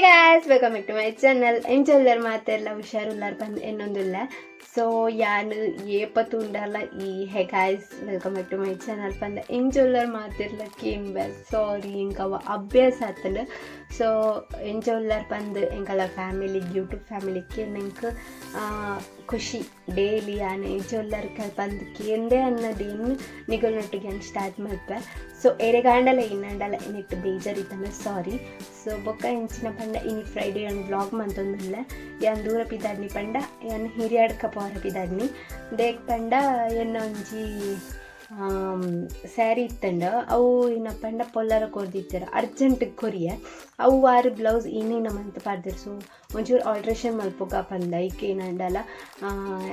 Guys, welcome back to my channel. ಎಂಚ ಉಲ್ಲರ್ ಮಾತೆರ್ಲ? ಹುಷಾರುಲ್ಲಾರ್ ಪಂದ್ ಎನ್ನೊಂದುಲ್ಲ. ಸೊ ಯಾನ್ ಏಪ ತೂಂಡಲ ಈ "Hey guys, welcome back to my channel" ಪಂದ ಎಂಚ ಉಲ್ಲರ್ ಮಾತೆರ್ಲ ಕೇನ್ಬೆ. ಸಾರಿ, ಎಂಕ್ ಅವ ಅಭ್ಯಾಸ ಆತ್ಂಡ್. ಸೊ ಎಂಚ ಉಲ್ಲರ್ ಪಂದ್ ಎಂಕಲ ಫ್ಯಾಮಿಲಿ, ಯೂಟ್ಯೂಬ್ ಫ್ಯಾಮಿಲಿ ಕೇನ್ ಖುಷಿ. ಡೈಲಿ ಯಾನ್ ಎಂಚ ಉಲ್ಲರ್ ಪಂದ್ ಕೇಂದೇ ಅನ್ನ ಡೇನ್ ನಿಗಲ್ನೊಟ್ಟಿಗೆ ಯಾನ್ ಸ್ಟಾರ್ಟ್ ಮಲ್ಪೆ. ಸೊ ಎರೆಗಾಂಡಲ ಇನ್ನಂಡಲ ನೆಟ್ ಬೇಜಾರ್ ಇತ್ತಂಡ ಸಾರಿ. ಸೊ ಬೊಕ್ಕ ಎಂಚಿನ ಪಂಡ, ಇನಿ ಫ್ರೈಡೇ, ಯಾನ್ ವ್ಲಾಗ್ ಮಂತೊಂದುಲ್ಲೆ. ಯಾನ್ ದೂರ ಪಿದಾಡ್ನಿ ಪಂಡ, ಯಾನ್ ಹಿರಿಯಾಡ್ಕ ಪೋರ ಪಿದಾಡ್ನಿ. ದೇಕ್ ಪಂಡ, ಎನ್ನ ಒಂಜಿ ಸ್ಯಾರಿ ಇತ್ತಂಡ, ಅವು ಏನಪ್ಪ ಪಂಡ ಪೊಲ್ಲರ ಕೊರ್ದಿತ್ತೆರ್. ಅರ್ಜೆಂಟ್ ಕೊರಿಯೆ. ಅವು ವಾರ ಬ್ಲೌಸ್ ಏನೇನ ಮಂತ್ ಪಾಡ್ದೆರ್. ಸೊ ಒಂಚೂರು ಆಲ್ಟ್ರೇಷನ್ ಮಲ್ಪುಗ ಪಂದ, ಐಕ್ ಏನಂಡಲ,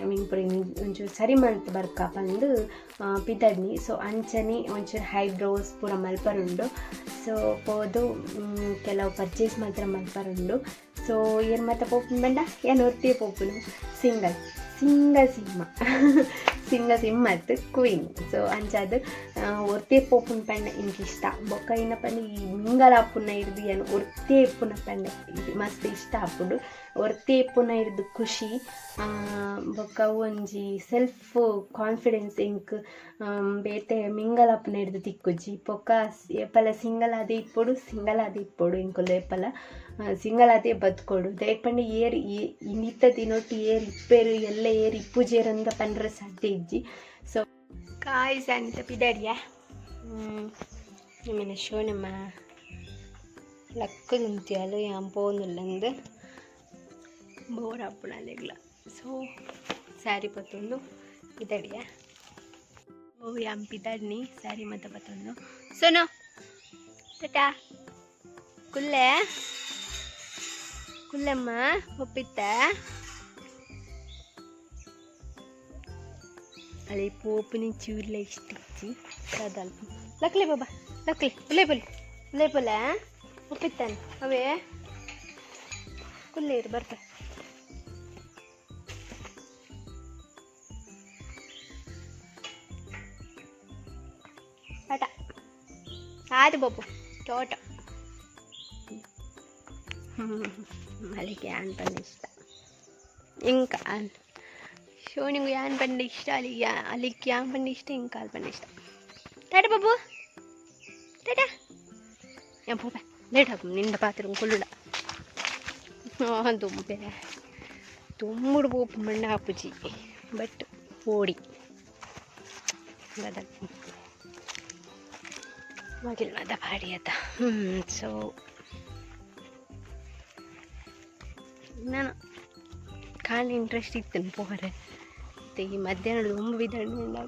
I mean, ಪೂರ ಒಂಚೂರು ಸರಿ ಮಲ್ತ್ ಬರ್ಕ ಪಂದ್ ಪಿದಡ್ನಿ. ಸೊ ಅಂಚನೆ ಒಂಚೂರು ಐಬ್ರೋಸ್ ಪೂರ ಮಲ್ಪರುಂಡು. ಸೊ ಪೋದು ಕೆಲವು ಪರ್ಚೇಸ್ ಮಾತ್ರ ಮಲ್ಪರುಂಡು. ಸೊ ಏರ್ ಮಾತ ಪೋಪುನು ಪಂಡ, ಯಾನ್ ಒರ್ತಿಯೇ ಪೋಪುನು. ಸಿಂಗಲ್ ಸಿಂಗಲ್ ಸಿಂಹ, ಸಿಂಗ ಸಿಂಹ ಅತ್ತ್, ಕ್ವೀನ್. ಸೊ ಅಂಚಾದ್ ಒರ್ತಿಯೇ ಪೋಪುನು ಪಂಡ ಎಂಕ್ ಇಷ್ಟ. ಬೊಕ್ಕ ಏನಪ್ಪ ಪಂಡ, ಈ ಮಿಂಗಲ್ ಆಪುನ ಇರ್ದು ಯಾನ್ ಒರ್ತಿಯೇ ಇಪ್ಪುನ ಪಂಡ ಮಸ್ತ್ ಇಷ್ಟ ಆಪುಂಡು. ಒರ್ತಿಯೇ ಇಪ್ಪುನ ಇರ್ದು ಖುಷಿ. ಬೊಕ್ಕ ಒಂಜಿ ಸೆಲ್ಫ್ ಕಾನ್ಫಿಡೆನ್ಸ್ ಎಂಕ್ ಬೇತೆ ಮಿಂಗಲ್ ಆಪುನ ಇರ್ದು ತಿಕ್ಕುಜಿ. ಬೊಕ್ಕ ಏಪಲ ಸಿಂಗಲ್ ಆದೇ ಇಪ್ಪೊಡು, ಸಿಂಗಲ್ ಆದೇ ಇಪ್ಪೊಡು. ಎಂಕುಲು ಏಪಲ ಸಿಂಗಲ್ ಆದೇ ಬದುಕೊಡು. ದಾಯೆ ಪಂಡ, ಏರ್ ಇನಿತ ದಿನೊಟ್ಟು ಏರ್ ಇಪ್ಪೆರ್, ಎಲ್ಲ ಏರ್ ಇಪ್ಪುಜೆರ್ ಅಂದ್ ಪಂಡ್ರೆ ಸಾಧ್ಯ ಇಜ್ಜಿ. ಸೊ ಗಾಯ್ಸ್, ಅನಿತ ಪಿದಾಡಿಯ ನಿಮ್ಮನೆ ಶೋನಮ್ಮ ಲಕ್ಕುದುಂತಿಯಲು. ಯಾನ್ ಪೋವೊಂದುಲ್ಲಂದ್ ಬೋರ್ ಆಪುಂಡು ಅಲೆಗ್ಲ. ಸೊ ಸ್ಯಾರಿ ಪತ್ತೊಂದು ಪಿದಡಿಯ. ಓ, ಯಾನ್ ಪಿದಾಡ್ನಿ, ಸ್ಯಾರಿ ಮಾತ ಪತ್ತೊಂದು. ಸೋನು, ಟಾಟಾ. ಕುಲ್ಲೆ ಕುಲ್ಲಮ್ಮ, ಒಪ್ಪಿತ್ತ. ಅಲ್ಲಿ ಪೋಪುನಿ ಚೂರ್ಲ ಇಷ್ಟ ಇಜ್ಜಿ. ಅದಲ್ಪ ಲಕ್ಲೆ ಬಾಬಾ, ಲಕ್ಲೆ. ಉಲೇ ಬೊಲೆ, ಉಲೇ ಬೊಲೆ. ಒಪ್ಪಿತ್ತಾನೆ ಅವೇ. ಕುಲ್ಲೇರು ಬರ್ತ. ಟಾಟಾ ಆಯ್ತು ಬಾಬು, ಟೋಟ. ಅಲ್ಲಿಗೆ ಯಾನ್ ಪಂಡ ಇಷ್ಟ ಇಂಕ ಶೋನಿಂಗು ಯಾನ್ ಪಂಡ ಇಷ್ಟ. ಅಲ್ಲಿಗೆ ಅಲ್ಲಿಗೆ ಯಾನ್ ಪಂಡ ಇಷ್ಟ, ಇಂಕ ಅಲ್ಲಿ ಪಂಡ ಇಷ್ಟ. ಟಾಟಾ ಬಾಬು, ಟಾಟಾ. ಯಾನ್ ಪೋಪೆ, ಲೇಟ್ ಆಪುಂಡು. ನಿಂಡ ಪಾತೆರ ಕುಲ್ಲುಡ. ದುಂಬೆ ದುಂಬುಡು ಪೋಪು ಮಣ್ಣ ಆಪುಜಿ, ಬಟ್ ಪೋಡಿ ಬದಲ್ ಮಗಿಲ್ ಮಾತ ಪಾಡಿ ಆತ. ಸೊ ನಾನು ಕಾಂಡ ಇಂಟ್ರೆಸ್ಟ್ ಇತ್ತು ಪೋರೆ. ಮತ್ತು ಈ ಮಧ್ಯಾಹ್ನ ದುಂಬು ಬಿದಣ್ಣು.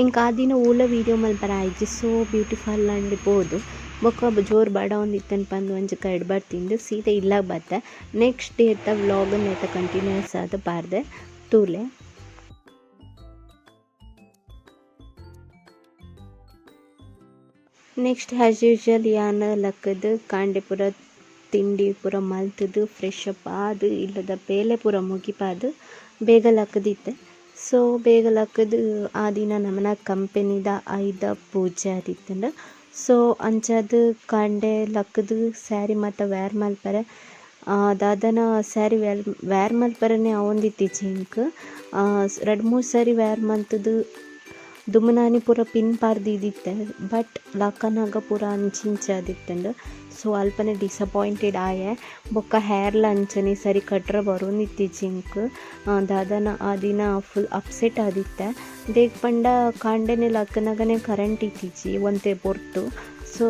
ಎಂಕ್ ಆ ದಿನ ಓಲ ವೀಡಿಯೋ ಮಲ್ಪರ ಆಯ್ಜಿ. ಸೊ ಬ್ಯೂಟಿಫುಲ್ ಅಂಡ್ ಪೋದು ಬೊಕ್ಕ ಜೋರು ಬಡವೊಂದಿತ್ತನ್ ಪಂದ್ ಒಂಜಿ ಕೈಡ್ ಬರ್ತಿಂದು ಸೀದಾ ಇಲ್ಲಾಗ ಬತ್ತೆ. ನೆಕ್ಸ್ಟ್ ಡೇತ ವ್ಲಾಗ್ ನೇತ ಕಂಟಿನ್ಯೂಸ್ ಆದ್ ಪಾರ್ದೆ, ತೂಲೆ. ನೆಕ್ಸ್ಟ್ ಆ್ಯಸ್ ಯೂಶುವಲ್ ಯಾನ್ ಲಕ್ಕದ್ ಕಾಂಡೆ ಪೂರ ತಿಂಡಿ ಪೂರ ಮಲ್ತ್‌ದ್, ಫ್ರೆಶ್ ಅಪ್ ಆದ್, ಇಲ್ಲದ ಬೇಲೆ ಪೂರ ಮುಗಿಪಾದ್ ಬೇಗ ಲಕ್ಕುದಿತ್ತೆ. ಸೊ ಬೇಗ ಲಕ್ಕುದು ಆ ದಿನ ನಮನ ಕಂಪೆನಿದ ಆಯುಧ ಪೂಜೆ ಆದಿತ್ತುಂಡು. ಸೊ ಅಂಚಾದ್ ಕಾಂಡೆ ಲಕ್ಕುದು ಸ್ಯಾರಿ ಮಾತ ವೇರ್ ಮಲ್ಪರೆ, ದಾದನ ಸ್ಯಾರಿ ವೇರ್ ವೇರ್ ಮಲ್ಪರೆನೆ ಆವೊಂದಿತ್ತಿಜಿ ಎಂಕ್. ರಡ್ಡ್ ಮೂಜಿ ಸಾರಿ ವೇರ್ ಮಂತುದು ದುಂಬುನಾನಿ ಪೂರ ಪಿನ್ ಪಾಡ್ದ್ ದೀದಿತ್ತೆ. ಬಟ್ ಲಕ್ಕನಗ ಪೂರ ಅಂಚಿ ಇಂಚಿ ಆದಿತ್ತುಂಡು. ಸೊ ಅಲ್ಪನೆ ಡಿಸಪಾಯಿಂಟೆಡ್ ಆಯೆ. ಬೊಕ್ಕ ಹೇರ್ಲ ಅಂಚನೆ ಸರಿ ಕಟ್ರೆ ಬರೊಂದಿತ್ತಿಜಿ ಎಂಕ್. ದಾದನ ಆ ದಿನ ಫುಲ್ ಅಪ್ಸೆಟ್ ಆದಿತ್ತೆ. ದೇಕ್ ಪಂಡ, ಕಾಂಡೆನೆ ಲಕ್ಕನಗನೆ ಕರೆಂಟ್ ಇತ್ತಿಜಿ ಒಂತೆ ಪೊರ್ತು. ಸೊ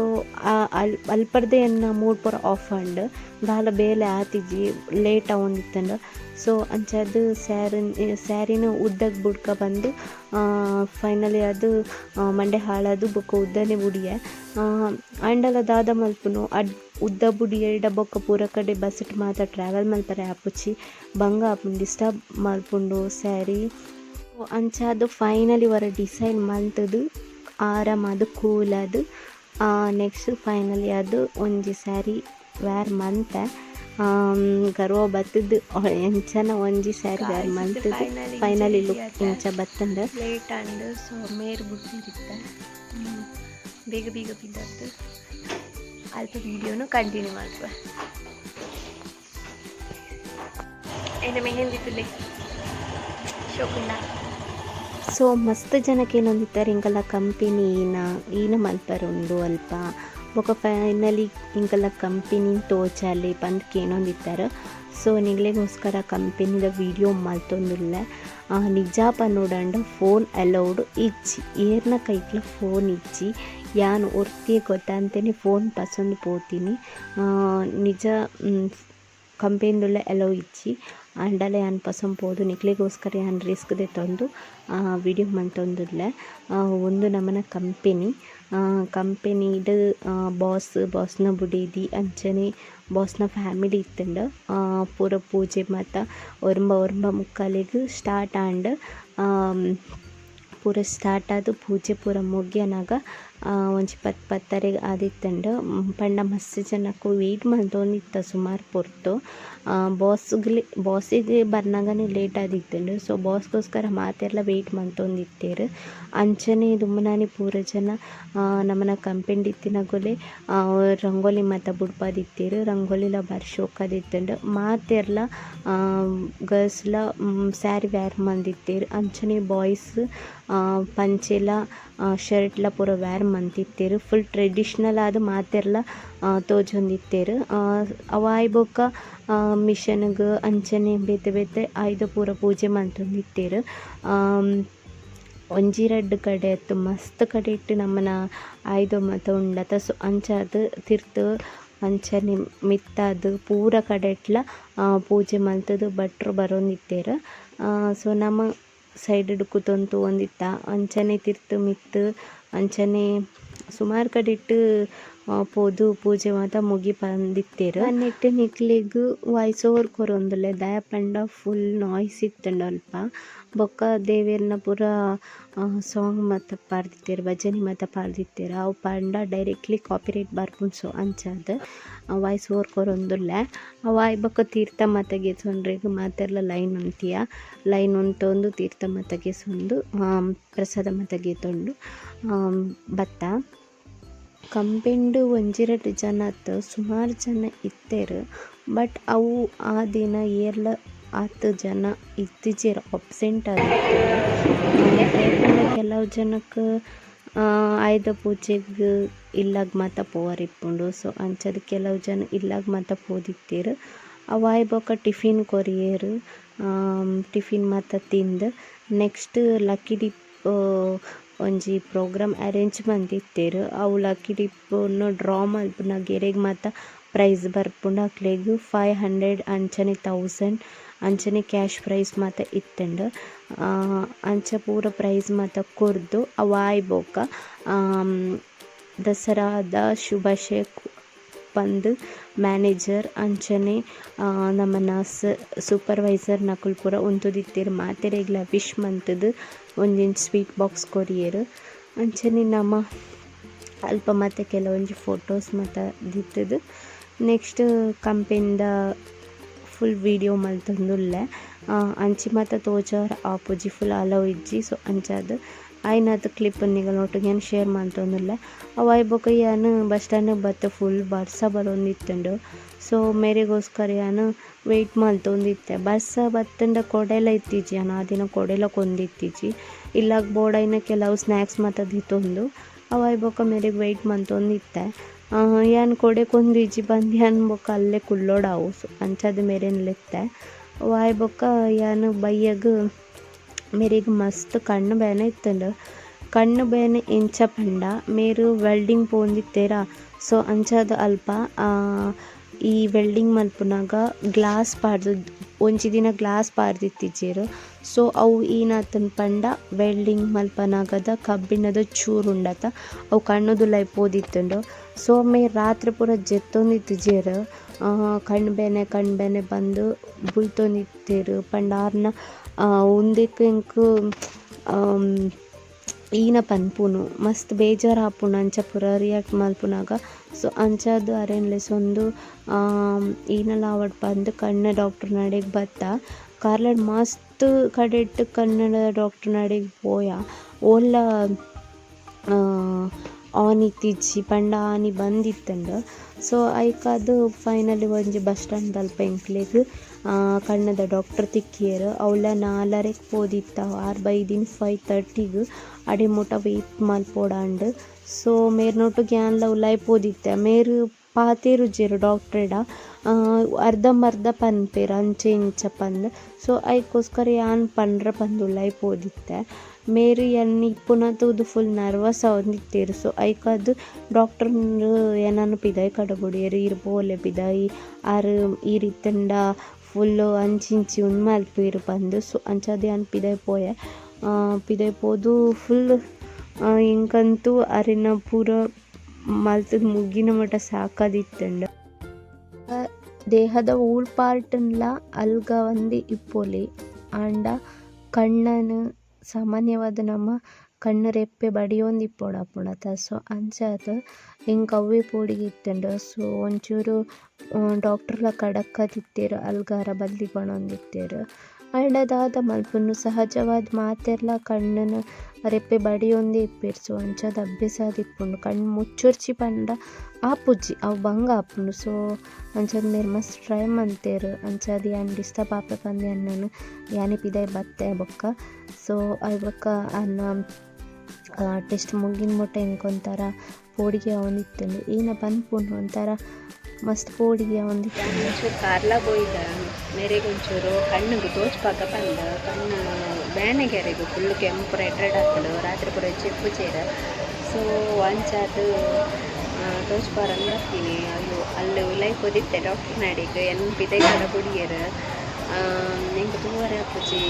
ಅಲ್ಪರ್ದೆ ಎನ್ನ ಮೂಡ್ ಪೂರ ಆಫ್ ಆಂಡ್. ದಾಲ ಬೇಲೆ ಆತಿಜಿ, ಲೇಟ್ ಆವೊಂದಿತ್ತುಂಡು. ಸೊ ಅಂಚಾದ್ ಸ್ಯಾರಿನ್ ಸ್ಯಾರಿನ್ ಉದ್ದಗ್ ಬುಡ್ಕ ಬಂದು, ಫೈನಲಿ ಅದು ಮಂಡೆ ಹಾಳಾದ್ ಬೊಕ್ಕ ಉದ್ದನೆ ಬುಡಿಯೆ. ಆಂಡಲ ದಾದ ಮಲ್ಪುನು, ಉದ್ದ ಬುಡಿಯೆರ್ಡ ಬೊಕ್ಕ ಪೂರ ಕಡೆ ಬಸ್ಟ್ ಮಾತ ಟ್ರಾವೆಲ್ ಮಲ್ಪರೆ ಆಪುಜಿ, ಬಂಗ ಆಪುಂಡು, ಡಿಸ್ಟರ್ಬ್ ಮಲ್ಪುಂಡು ಸ್ಯಾರಿ. ಅಂಚಾದ್ ಫೈನಲಿ ಒರ ಡಿಸೈಡ್ ಮಲ್ತುದು, ಆರಾಮಾದ್ ಕೂಲಾದ್, ನೆಕ್ಸ್ಟ್ ಫೈನಲಿ ಅದು ಒಂಜಿ ಸ್ಯಾರಿ ವೇರ್ ಮಂತೆ. ಗರ್ವ ಬತ್ತುದು ಎಂಚನ ಒಂಜಿ ಸ್ಯಾರಿ ವೇರ್ ಮಂತುದು ಫೈನಲಿ ಲುಕ್ ಇಂಚ ಬತ್ತುಂಡು. ಲೇಟ್ ಆಂಡ್. ಸೊ ಮೇರ್ ಬುಡ್ದಿರಿತ್ತೆ. ಬೇಗ ಬೇಗ ಬಿದ್ದದ್ದು. ಅಲ್ಪ ವೀಡಿಯೋನು ಕಂಟಿನ್ಯೂ ಮಲ್ಪ. ಎನ್ನ ಮೆಹಂದಿ ತುಲೆ ಶೋಕುಂಡ. ಸೊ ಮಸ್ತ್ ಜನಕ್ಕೆ ಏನೊಂದಿತ್ತಾರೆ ಇಂಕಲ್ಲ ಕಂಪೆನಿ ಈನ ಈನ ಮಲ್ಪರೆ ಉಂಡು ಅಲ್ಪ ಬೊಕ ಫೈನಲಿ ಇಂಕಲ್ಲ ಕಂಪೆನಿ ತೋಜಾಲೆ ಪಂದ್ ಕೇನೊಂದಿತ್ತಾರೆ. ಸೊ ನಿಗ್ಲೆಗೋಸ್ಕರ ಕಂಪೆನಿದ ವೀಡಿಯೋ ಮಲ್ತೊಂದುಲ್ಲೆ. ನಿಜ ಪನೊಡಂಡ ಫೋನ್ ಅಲೌಡ್ ಇಜ್ಜಿ, ಏರ್ನ ಕೈಟ್ಲ ಫೋನ್ ಇಜ್ಜಿ. ಯಾನ್ ಒರ್ತಿಯೇ ಗೊತ್ತಂತೆನೆ ಫೋನ್ ಪಸೊಂದು ಪೋತೀನಿ. ನಿಜ ಕಂಪೆನಿದುಲ್ಲ ಅಲೌ ಇಜ್ಜಿ, ಆಂಡಲ ಯಾನ್ ಪಸೊಂದು ಪೋದು ನಿಕ್ಲೆಗೋಸ್ಕರ ಯಾನ್ ರಿಸ್ಕ್ ದೆತ್ತೊಂದು ವೀಡಿಯೋ ಮಲ್ತೊಂದುಲ್ಲೆ. ಉಂದು ನಮನ ಕಂಪೆನಿ. ಕಂಪೆನಿಡ್ ಬಾಸ್, ಬಾಸ್ನ ಬುಡೆದಿ ಅಂಚನೆ ಬಾಸ್ನ ಫ್ಯಾಮಿಲಿ ಇತ್ತುಂಡು. ಪೂರ ಪೂಜೆ ಮಾತ ಒರ್ಂಬ ಒರ್ಂಬ ಮುಕ್ಕಾಲೆಗ್ ಸ್ಟಾರ್ಟ್ ಆಂಡ್. ಪೂರ ಸ್ಟಾರ್ಟ್ ಆದ್ ಪೂಜೆ ಪೂರ ಮುಗಿಯನಗ ಒಂಜಿ ಪತ್ತ್ ಪತ್ತರೆಗ್ ಆದಿತ್ತುಂಡು. ಪಂಡ ಮಸ್ತ್ ಜನಕ್ ವೇಟ್ ಮಲ್ತೊಂದಿತ್ತ ಸುಮಾರ್ ಪೊರ್ತು. ಬಾಸಿಗ್ ಬರ್ನಗನೆ ಲೇಟ್ ಆದಿತ್ತುಂಡು. ಸೊ ಬಾಸ್ಗೋಸ್ಕರ ಮಾತೆರ್ಲ ವೇಟ್ ಮಲ್ತೊಂದಿತ್ತೆರ್. ಅಂಚನೆ ದುಂಬುನಾನಿ ಪೂರ ಜನ ನಮನ ಕಂಪೆನಿಡ್ ಇತ್ತಿನಕುಲೆ ರಂಗೋಲಿ ಮಾತ ಬುಡ್ಪಾದಿತ್ತೆರ್. ರಂಗೋಲಿಲ ಬಾರಿ ಶೋಕಾದಿತ್ತುಂಡು. ಮಾತೆರ್ಲ ಗರ್ಲ್ಸ್ ಲ ಸ್ಯಾರಿ ವೇರ್ ಮಲ್ದಿತ್ತೆರ್. ಅಂಚನೆ ಬಾಯ್ಸ್ ಪಂಚೆಲ ಶರ್ಟ್ ಲ ಪೂರ ವೇರ್ ಮಂತಿತ್ತೆರ್. ಫುಲ್ ಟ್ರೆಡಿಷನಲ್ ಆದ್ ಮಾತೆರ್ಲ ತೋಜೊಂದಿತ್ತೆರ್. ಅವು ಆಯಿ ಬೊಕ್ಕ ಮಿಷನ್ ಗ್ ಅಂಚನೆ ಬೇತೆ ಬೇತೆ ಆಯುಧ ಪೂರ ಪೂಜೆ ಮಂತೊಂದಿತ್ತೆರ್. ಒಂಜಿ ರಡ್ಡ್ ಕಡೆ ಅತ್ತ್ ಮಸ್ತ್ ಕಡೆಟ್ ನಮನ ಆಯುಧ ಮಾತ ಉಂಡತ. ಸೊ ಅಂಚಾದ್ ತಿರ್ತ್ ಅಂಚನೆ ಮಿತ್ತಾದ್ ಪೂರ ಕಡೆಟ್ಲ ಪೂಜೆ ಮಲ್ತುದು ಭಟ್ರ್ ಬರೊಂದಿತ್ತೆರ್. ಸೊ ನಮ ಸೈಡ್ ಡ್ ಕುತೊಂದು ತೂವೊಂದಿತ್ತ. ಅಂಚನೆ ತಿರ್ತ್ ಮಿತ್ತ್ ಅಂಚನೆ ಸುಮಾರ್ ಕಡೆಟ್ ಪೋದು ಪೂಜೆ ಮಾತ ಮುಗಿಪಾವೊಂದಿತ್ತೆರ್. ನೆಟ್ಟ್ ನಿಕ್ಲೆಗ್ ವಾಯ್ಸ್ ಓವರ್ ಕೊರೊಂದುಲ್ಲೆ ದಾಯೆ ಪಂಡ ಫುಲ್ ನೋಯ್ಸ್ ಇತ್ತುಂಡು ಅಲ್ಪ. ಬೊಕ್ಕ ದೇವೆರ್ನ ಪೂರ ಸಾಂಗ್ ಮಾತ ಪಾಡ್ದಿತ್ತೆರ್, ಭಜನೆ ಮಾತ ಪಾಡ್ದಿತ್ತೆರ್. ಅವು ಪಂಡ ಡೈರೆಕ್ಟ್ಲಿ ಕಾಪಿರೈಟ್ ಬರ್ಪುಂಡು. ಸೊ ಅಂಚಾದ್ ವಾಯ್ಸ್ ಓವರ್ ಕೊರೊಂದುಲ್ಲೆ. ಅವು ಆಯಿ ಬೊಕ್ಕ ತೀರ್ಥ ಮಾತ ಗೆತೊನ್ರೆಗ್ ಮಾತೆರ್ಲ ಲೈನ್ ಉಂತಿಯ. ಲೈನ್ ಉಂತೊಂದು ತೀರ್ಥ ಮಾತ ಗೆಸೊಂದು ಪ್ರಸಾದ ಮಾತ ಗೆತೊಂಡು ಬತ್ತ. ಕಂಪೆನಿಡ್ ಒಂಜಿ ರಡ್ಡ್ ಜನ ಅತ್ತ್ ಸುಮಾರ್ ಜನ ಇತ್ತೆರ್. ಬಟ್ ಅವು ಆ ದಿನ ಏರ್ಲ ಆತ್ ಜನ ಇತ್ತಿಜೆರ್, ಅಬ್ಸೆಂಟ್ ಆದಿತ್ತೆರ್. ದಾಯೆ ಪಂಡ ಕೆಲವು ಜನಕ್ ಆಯುಧ ಪೂಜೆಗ್ ಇಲ್ಲಗ್ ಮಾತ ಪೋವರೆ ಇಪ್ಪುಂಡು. ಸೊ ಅಂಚಾದ್ ಕೆಲವು ಜನ ಇಲ್ಲಗ್ ಮಾತ ಪೋದಿತ್ತೆರ್. ಅವು ಆಯಿ ಬೊಕ್ಕ ಟಿಫಿನ್ ಕೊರಿಯೆರ್. ಟಿಫಿನ್ ಮಾತ ತಿಂದ್ next lucky dip ಒಂಜಿ ಪ್ರೋಗ್ರಾಮ್ ಅರೇಂಜ್ ಮಂತಿತ್ತೆರ್. ಅವು ಲಕ್ಕಿ ಡಿಪ್ ನು ಡ್ರಾ ಮಲ್ಪುನಗ ಏರೆಗ್ ಮಾತ ಪ್ರೈಸ್ ಬರ್ಪುಂಡು ಅಕ್ಲೆಗ್ 500 ಅಂಚನೆ 1000 ಅಂಚನೆ ಕ್ಯಾಶ್ ಪ್ರೈಸ್ ಮಾತ ಇತ್ತುಂಡು. ಅಂಚ ಪೂರ ಪ್ರೈಸ್ ಮಾತ ಕೊರ್ದು ಅವು ಆಯಿ ಬೊಕ್ಕ ದಸರಾದ ಶುಭಾಶಯ ಪಂದ್ ಮ್ಯಾನೇಜರ್ ಅಂಚನೆ ನಮನ ಸೂಪರ್ವೈಸರ್ ನಕುಲು ಪೂರ ಉಂತುದಿತ್ತೆರ್. ಮಾತೆರೆಗ್ಲ ವಿಶ್ ಮಂತುದು ಒಂಜೊಂಜಿ ಸ್ವೀಟ್ ಬಾಕ್ಸ್ ಕೊರಿಯೆರ್. ಅಂಚನೆ ನಮ ಅಲ್ಪ ಮಾತ ಕೆಲವೊಂಜಿ ಫೋಟೋಸ್ ಮಾತ ದಿತ್ತುದು ನೆಕ್ಸ್ಟ್ ಕಂಪೆನಿದ ಫುಲ್ ವೀಡಿಯೋ ಮಲ್ತೊಂದುಲ್ಲೆ. ಅಂಚಿ ಮಾತ ತೋಜಾರ ಆಪುಜಿ, ಫುಲ್ ಅಲೌ ಇಜ್ಜಿ. ಸೊ ಅಂಚಾದ್ ಆಯಿನಾತ್ ಕ್ಲಿಪ್ ನಿಗಲ್ನೊಟ್ಟುಗೆ ಯಾನ್ ಶೇರ್ ಮಲ್ತೊಂದುಲ್ಲೆ. ಅವು ಆಯಿ ಬೊಕ್ಕ ಯಾನ್ ಬಸ್ ಸ್ಟ್ಯಾಂಡ್ ಗ್ ಬತ್ತೆ. ಫುಲ್ ಬರ್ಸ ಬರೊಂದಿತ್ತುಂಡು. ಸೊ ಮೇರೆಗೋಸ್ಕರ ಯಾನ್ ವೇಟ್ ಮಲ್ತೊಂದಿತ್ತೆ. ಬರ್ಸ ಬತ್ತುಂಡ ಕೊಡೆಲ ಇತ್ತಿಜಿ, ಯಾನ್ ಆ ದಿನ ಕೊಡೆಲ ಕೊಂದಿತ್ತಿಜಿ. ಇಲ್ಲಗ್ ಬೋಡಾಯಿನ ಕೆಲವು ಸ್ನಾಕ್ಸ್ ಮಾತ ದೆತೊಂದು ಅವು ಆಯಿ ಬೊಕ್ಕ ಮೇರೆಗ್ ವೇಟ್ ಮಲ್ತೊಂದಿತ್ತೆ. ಯಾನ್ ಕೊಡೆ ಕೊಂದಿಜ್ಜಿ ಪಂದ್ ಯಾನ್ ಬೊಕ್ಕ ಅಲ್ಲೇ ಕುಲ್ಲೊಡಾವು. ಸೊ ಅಂಚಾದ್ ಮೇರೆನ್ ಲೆತ್ತೆ. ಅವು ಆಯಿ ಬೊಕ್ಕ ಯಾನ್ ಬಯ್ಯಗ್ ಮೇರೆಗ್ ಮಸ್ತ್ ಕಣ್ಣು ಬೇನೆ ಇತ್ತುಂಡು. ಕಣ್ಣು ಬೇನೆ ಎಂಚ ಪಂಡ ಮೇರ್ ವೆಲ್ಡಿಂಗ್ ಪೋವೊಂದಿತ್ತೆರಾ. ಸೊ ಅಂಚಾದ್ ಅಲ್ಪ ಈ ವೆಲ್ಡಿಂಗ್ ಮಲ್ಪುನಗ ಗ್ಲಾಸ್ ಪಾಡ್ದ್ ಒಂಜಿ ದಿನ ಗ್ಲಾಸ್ ಪಾಡ್ದಿತ್ತಿಜೆರ್. ಸೊ ಅವು ಏನಾತುಂಡು ಪಂಡ ವೆಲ್ಡಿಂಗ್ ಮಲ್ಪನಗದ ಕಬ್ಬಿಣದ ಚೂರು ಉಂಡತ ಅವು ಕಣ್ಣುದುಲಾಯಿ ಪೋದಿತ್ತುಂಡು. ಸೊ ಮೇರ್ ರಾತ್ರೆ ಪೂರ ಜೆತ್ತೊಂದಿತ್ತಿಜೆರ್. ಕಣ್ಣು ಬೇನೆ ಕಣ್ಣು ಬೇನೆ ಪಂದ್ ಬುಲ್ತೊಂದಿತ್ತೆರ್. ಪಂಡ ಆರ್ನ ಉಂದೆಕ್ ಎಂಕ್ ಈನ ಪನ್ಪುನು ಮಸ್ತ್ ಬೇಜಾರ್ ಆಪುಂಡು ಅಂಚ ಪೂರ ರಿಯಾಕ್ಟ್ ಮಲ್ಪುನಗ. ಸೊ ಅಂಚಾದ್ ಅರೆನ್ ಲೆಸೊಂದು ಈನಲ ಆವಡ್ ಪಂದ್ ಕಣ್ಣು ಡಾಕ್ಟರ್ ನಡೆಗ್ ಬತ್ತ. ಕಾರ್ಲಡ್ ಮಸ್ತ್ ಕಡೆಟ್ ಕಣ್ಣುದ ಡಾಕ್ಟರ್ ನಡೆಗ್ ಪೋಯ. ಓಲ್ಲ ಆನ್ ಇತ್ತಿಜ್ಜಿ ಪಂಡ ಆನಿ ಬಂದ್ ಇತ್ತ್ಂಡ್. ಸೊ ಐಕಾದ್ ಫೈನಲಿ ಒಂಜಿ ಬಸ್ ಸ್ಟಾಂಡ್ ದಲ್ಪ ಎಂಕ್ಲೆಗ್ ಕಣ್ಣದ ಡಾಕ್ಟರ್ ತಿಕ್ಕಿಯೆರ್. ಅವ್ಲ ನಾಲರೆಗ್ ಪೋದಿತ್ತ, ಆರ್ ಬೈದಿನಿ 5:30ಗ್. ಅಡೆ ಮುಟ ವೇಟ್ ಮಲ್ಪೊಡಾಂಡ್. ಸೊ ಮೇರ್ನೊಟ್ಟುಗು ಯಾನ್ಲ ಉಲಾಯಿ ಪೋದಿತ್ತೆ. ಮೇರ್ ಪಾತೆರುಜೆರ್ ಡಾಕ್ಟ್ರೆಡ, ಅರ್ಧಂಬರ್ಧ ಪನ್ಪೆರ್ ಅಂಚ ಇಂಚ ಪಂದ್. ಸೊ ಐಕೋಸ್ಕರ ಯಾನ್ ಪಂಡ್ರ ಪಂದ್ ಉಲಾಯಿ ಪೋದಿತ್ತೆ. ಮೇರ್ ಎನ್ನ ಇಪ್ಪುನ ತೂದು ಫುಲ್ ನರ್ವಸ್ ಆವೊಂದಿತ್ತೆರ್. ಸೊ ಐಕಾದ್ ಡಾಕ್ಟರ್ ಎನನ್ ಪಿದಾಯಿ ಕಡಪುಡಿಯೆರ್, ಈರ್ ಪೋಲೆ ಪಿದಾಯಿ, ಆರ್ ಈರ್ ಇತ್ತ್ಂಡ ಫುಲ್ ಅಂಚಿ ಇಂಚಿ ಉಂದು ಮಲ್ಪುವೆರ್ ಪಂದ್. ಸೊ ಅಂಚಾದ್ ಯಾನ್ ಪಿದಾಯಿ ಪೋಯೆ. ಪಿದಾಯಿ ಪೋದು ಫುಲ್ ಎಂಕಂತೂ ಅರೆನ ಪೂರ ಮಲ್ತುದು ಮುಗಿನ ಮಟ ಸಾಕಾದಿತ್ತುಂಡು. ದೇಹದ ಓಲ್ ಪಾರ್ಟ್ನ್ಲ ಅಲ್ಗಾವಂದೆ ಇಪ್ಪೊಲಿ, ಆಂಡ ಕಣ್ಣನ್ ಸಾಮಾನ್ಯವಾದ್ ನಮ ಕಣ್ಣು ರೆಪ್ಪೆ ಬಡಿಯೊಂದು ಇಪ್ಪೊಡಾಪುಂಡತ. ಸೊ ಅಂಚಾದ್ ಎಂಕ್ ಅವ್ವೆ ಪೋಡಿಗೆ ಇತ್ತುಂಡು. ಸೊ ಒಂಚೂರು ಡಾಕ್ಟರ್ಲ ಖಡಕ್ ಆದಿತ್ತೆರ್, ಅಲ್ಗಾರ ಬಲ್ಲಿ ಪನೊಂದಿತ್ತೆರ್. ಆಂಡ ದಾದ ಮಲ್ಪುನು, ಸಹಜವಾದ್ ಮಾತೆರ್ಲ ಕಣ್ಣುನು ರೆಪ್ಪೆ ಬಡಿಯೊಂದೇ ಇಪ್ಪೆರ್. ಸೊ ಅಂಚಾದ್ ಅಭ್ಯಾಸ ಆದಿಪ್ಪುಂಡು. ಕಣ್ಣು ಮುಚ್ಚೊರ್ಚಿ ಪಂಡ ಆಪುಜಿ, ಅವು ಬಂಗ ಆಪುಂಡು. ಸೊ ಅಂಚಾದ್ ಮೇರ್ ಮಸ್ತ್ ಟ್ರೈ ಮಂತೆರ್. ಅಂಚಾದ್ ಯಾನ್ ಡಿಸ್ಟರ್ಬ್ ಆಪೆ ಪಂದ್ ಎನ್ನನ್ ಯಾನೆ ಪಿದಾಯಿ ಬತ್ತೆ ಬೊಕ್ಕ. ಸೊ ಅಯ್ ಬೊಕ್ಕ ಅನ್ನ ಟೆಸ್ಟ್ ಮುಗಿನ ಮುಟ ಎಂಕ್ ಒಂಥರ ಪೋಡಿಗೆ ಆವೊಂದಿತ್ತುಂಡು. ಏನ ಪನ್ಪುಂಡು, ಒಂಥರ ಮಸ್ತ್ ಪೋಡಿಗೆ ಆವೊಂದಿತ್ತುಂಡು. ಒಂಚೂರು ಕಾರ್ಲ ಪೋಯಿದ, ಮೇರೆಗ್ ಒಂಚೂರು ಕಣ್ಣುಗು ತೋಜ್ಪಾಕ ಪಂದ್. ಕಣ್ಣು ಬೇನೆಗೆರೆಗ್ ಫುಲ್ ಕೆಂಪು, ರೆಡ್ ರೆಡ್ ಆಪುಂಡು. ರಾತ್ರಿ ಪೂರ ಜೆಪ್ಪುಜೆರ್. ಸೊ ಅಂಚಾದ್ ತೋಜ್ಪಾರಂದು ಬರ್ತೀನಿ. ಅಯ್ಯೋ, ಅಲ್ಲಿ ಉಲಾಯಿ ಪೋದಿತ್ತೆ ಡಾಕ್ಟರ್ ನಾಡಿಗ್, ಎನ್ ಪಿದಯಿ ಕಡ ಬುಡಿಯೆರ್. ಎಂಕ್ ತೂವರೆ ಆಪುಜಿ.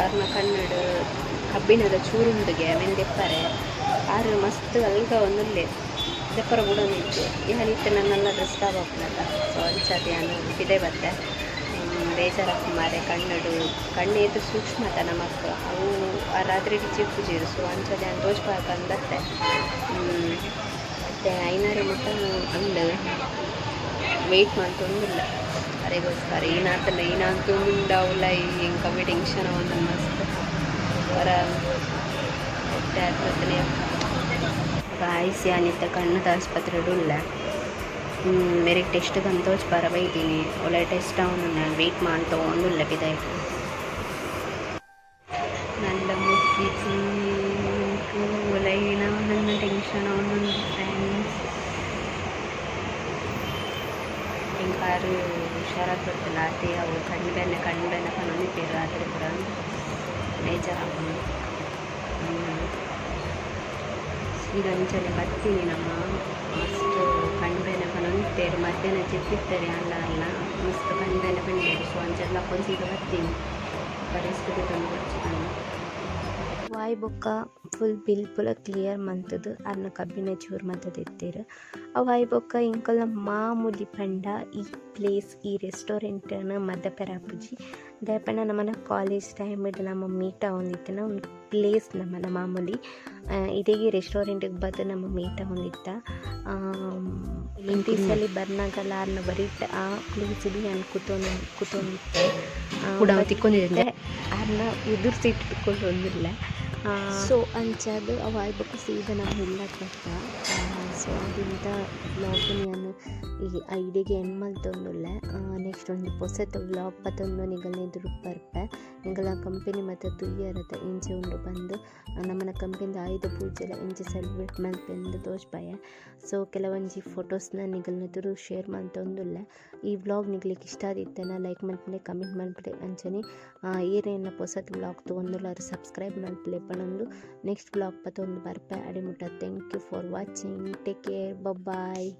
ಆರ್ನ ಕಣ್ಣುಡು ಕಬ್ಬಿಣದ ಚೂರುಂಡುಗೆ, ಅವೆನ್ ದೆಪ್ಪರೆ. ಆರ್ ಮಸ್ತ್ ಅಲ್ಗ ಒಂದುಲ್ಲೆರ್, ದೆಪ್ಪರ ಬುಡೊಂದಿಜ್ಜಿ. ಯಾನ್ ಇತ್ತೆ ನನ್ನೆಲ್ಲ ಡಿಸ್ಟರ್ಬ್ ಆಪುಂಡತ. ಸೊ ಅಂಚಾದ್ ಯಾನ್ ಪಿದಯಿ ಬತ್ತೆ. ಬೇಜಾರಾಪುಂಡು ಮಾರೆ. ಕಣ್ಣುಡು ಕಣ್ಣು ಏತ್ ಸೂಕ್ಷ್ಮತ ನಮಕ್. ಅವು ಆ ರಾತ್ರಿ ಜೆಪ್ಪುಜೆರ್. ಸೊ ಅಂಚಾದ್ ಯಾನ್ ತೋಜ್ಪಾಕಂದ್ ಬತ್ತೆ. ಮತ್ತೆ ಐನಾರೆ ಮುಟ್ಟ ಅಂದ್ ವೆಯ್ಟ್ ಮಲ್ತೊಂದುಲ್ಲೆ ಅರೆಗೋಸ್ಕರ. ಏನಾತಲ್ಲ ಏನಾತುಂಡ ಉಲಾಯಿ, ಎಂಕ್ ಅವ್ವೆ ಟೆನ್ಷನ್ ಆವೊಂದುಂಡು ಮಸ್ತ್. ಒರ ಎಡ್ಡೆ. ಗಾಯ್ಸ್, ಯಾನಿತ್ತೆ ಕಣ್ಣದ ಆಸ್ಪತ್ರೆಡ್ ಉಲ್ಲೆ. ಮೇರೆಗ್ ಟೆಸ್ಟ್ ಪಂದ್ ತೋಜ್ಪಾರ ಬೈದಿನಿ. ಉಲಾಯಿ ಟೆಸ್ಟ್ ಆವೊಂದುಂಡು, ವೆಯ್ಟ್ ಮಲ್ತೊಂದುಲ್ಲೆ ಪಿದಾಯಿ. നല്ല ಮುಗಿಜಿ. ಉಲಾಯಿ ನನ್ನ ಟೆನ್ಷನ್ ಆವೊಂದುಂಡು ಫ್ರೆಂಡ್ಸ್. ಎಂಕ್ ಆರ್ ಹುಷಾರಾದ್ ಬತ್ತಲ್ಲ ಆತೆ. ಅವು ಕಣ್ಣು ಬೇನೆ ಕಣ್ಣು ಬೇನೆ ಪನೊಂದಿತ್ತೆರ್ ರಾತ್ರಿ ಪೂರ. ಬೇಜಾರಾಪುಂಡು. ಸೀದಾ ಅಂಚನೆ ಬತ್ತೀನಿ ನಮ್ಮ. ಮಸ್ತ್ ಕಣ್ಣು ಬೇನೆ ಪನೊಂದಿತ್ತೆರ್. ಮಧ್ಯಾಹ್ನ ಜೆತ್ತಿತ್ತೆರ್ ಆಂಡ ಅಲ್ಲ ಮಸ್ತ್ ಕಣ್ಣು ಬೇನೆ ಪಂಡೆರ್. ಸೊ ಅಂಚ ಲಕ್ಕೊಂದು ಸೀದಾ ಬತ್ತೀನಿ, ರೆಸ್ಟ್ ದೆತೊಂದು ಬೊಡ್ಚಿ ಪಂದ್. ವಾಯ್ ಬೊಕ್ಕ ಫುಲ್ ಬಿಲ್ ಪೂರ ಕ್ಲಿಯರ್ ಮಂತುದು ಅರ್ನ ಕಬ್ಬಿಣ ಚೂರು ಮಂತ್ ದೆತ್ತೆರ್. ಅವು ಆಯಿ ಬೊಕ್ಕ ಎಂಕಲ್ನ ಮಾಮೂಲಿ ಪಂಡ ಈ ಪ್ಲೇಸ್, ಈ ರೆಸ್ಟೋರೆಂಟ್ ಮದಪೆರೆ ಆಪುಜಿ. ದಾಯೆ ಪಂಡ ನಮನ ಕಾಲೇಜ್ ಟೈಮ್ ನಮ ಮೀಟ್ ಆವೊಂದಿತ್ತಿನ ಒಂದು ಪ್ಲೇಸ್ ನಮನ ಮಾಮೂಲಿ. ಇಡೆಗ್ ರೆಸ್ಟೋರೆಂಟ್ಗೆ ಬತ್ತ್ ನಮ ಮೀಟ್ ಆವೊಂದಿತ್ತ. ಈ ಸಲಿ ಬರ್ನಾಗಲ ಅರ್ನ ಬರಿಟ್ ಆ ಪ್ಲೇಸ್ ಯಾನ್ ಕುತೊಂದು ಕುತೊಂದಿತ್ತೆ. ಕೂಡ ತಿಕ್ಕೊಂದಿದೆ. ಅರ್ನ ಎದುರು ಸೀಟ್ ಕುಲ್ಲೊಂದುಲ್ಲೆ. ಸೊ ಅಂಚಾದ್ ಅವು ಆಯಿ ಬೊಕ್ಕ ಸೀದಾ ನಮ ಇಲ್ಲಗ್ ಬತ್ತ. ಸೊ ಅದಿಂತ ವ್ಲಾಗ್ನ್ ಯಾನ್ ಈ ಇಡೆಗ್ ಎಂಡ್ ಮಲ್ತೊಂದುಲ್ಲೆ. ನೆಕ್ಸ್ಟ್ ಒಂಜಿ ಪೊಸತ್ ವ್ಲಾಗ್ ಪತೊಂದು ನಿಗಲ್ನ ಎದುರು ಬರ್ಪೆ. ಎಂಕಲ್ನ ಕಂಪೆನಿ ಮಾತ ತೂಯರತ ಎಂಚ ಉಂಡು ಪಂದ್, ನಮನ ಕಂಪೆನಿದ ಆಯುಧ ಪೂಜೆಲ ಎಂಚ ಸೆಲೆಬ್ರೇಟ್ ಮಲ್ಪೆಂದ್ ತೋಜ್ಪಾಯ. ಸೊ ಕೆಲವೊಂಜಿ ಫೋಟೋಸ್ನ ನಿಗಲ್ನ ಎದುರು ಶೇರ್ ಮಲ್ತೊಂದುಲ್ಲೆ. ಈ ವ್ಲಾಗ್ ನಿಗ್ಲೆಗ್ ಇಷ್ಟ ಆದಿತ್ತಂಡ ಲೈಕ್ ಮಲ್ಪುಲೆ, ಕಮೆಂಟ್ ಮಲ್ಪುಲೆ. ಅಂಚನೆ ಏರೆನ ಪೊಸತ್ ವ್ಲಾಗ್ ತೂವೊಂದುಲ್ಲೆರ್ ಸಬ್ಸ್ಕ್ರೈಬ್ ಮಲ್ಪುಲೆ ಪನೊಂದು ನೆಕ್ಸ್ಟ್ ವ್ಲಾಗ್ ಪತೊಂದು ಬರ್ಪೆ. ಅಡೆ ಮುಟ್ಟ thank you for watching, take care, bye.